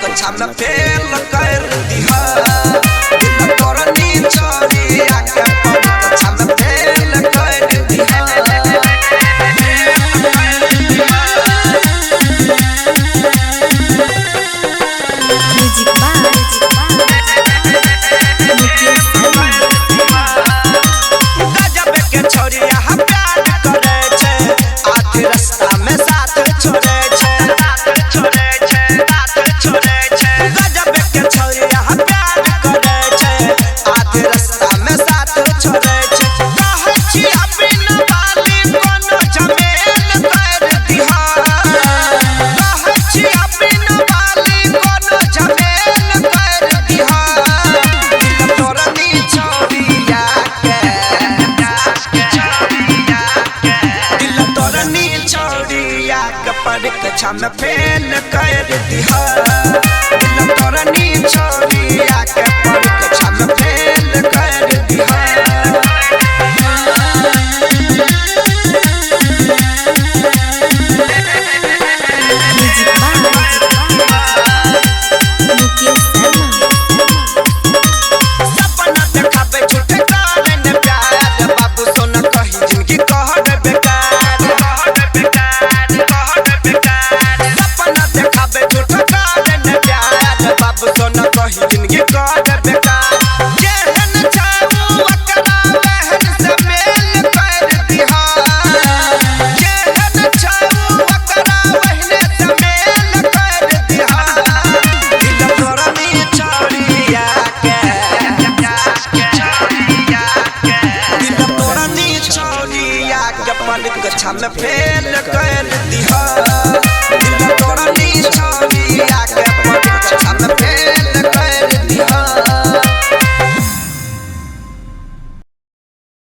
कक्षा में फेल कर दिहा दिल तोरनी छोरिया के कक्षा में फेल कर दिहा। Music by Mukesh Sharma. गजब के छोरिया प्यार करे छे, आधी रास्ता में साथ छोड़े छे, साथ छोड़े छे, साथ छोड़े छे। गजब के छोरिया प्यार करे छे, आधी रास्ता में साथ छोड़े छे। कहै छी अपना वाली कोनो झमेल कर दिहा, कहै छी अपना वाली कोनो झमेल कर दिहा। दिल तोरनी छोरिया के, दिल तोरनी छोरिया के परीक्षा में फेल कर दिहा। दिल तोरनी छोरिया के परीक्षा में फेल कर दिहा। Music by Mukesh Sharma. सपना देखाबे झूठे कारण प्यार, बाबू सोना कही जिनकी कहर बेकार, कहर बेकार, कहर बेकार। सपना देखाबे झूठे कारण प्यार, बाबू सोना कही जिनकी कहर बेकार। जेहन चाहू ओकरा वहन से मेल कर दिहा, जेहन चाहू ओकरा वहन से मेल कर दिहा। दिल तोरनी छोरिया के, दिल तोरनी छोरिया के परीक्षा में फेल कर दिहा।